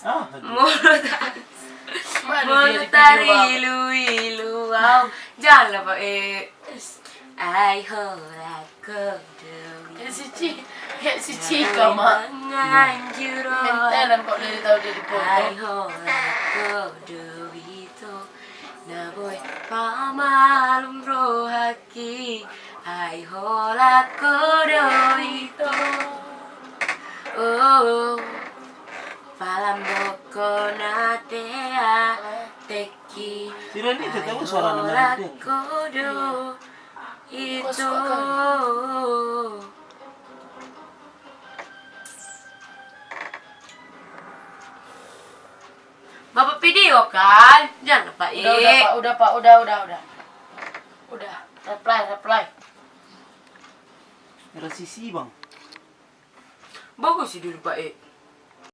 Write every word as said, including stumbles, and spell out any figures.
Ah, molo tar-, molo tariluilu au. Jangan lupa, eh. Ai holan ho do i. Kayak si Ci-, kayak si Cika, Mak. Mentelan kok dari tahu dia di foto. Ai holan ho do i, ito. Na boi pamalum rohangki. Ai holan ho do i, ito. Oh, palambohon ate-atengki. Ai holan ho do i, ito. Bapak video kan? Jangan lupa, udah, udah, eh. Pak, udah, Pak, udah, udah, udah. Udah, reply, reply. Era sisi, Bang. Bagus sih dulu, Pak, eh.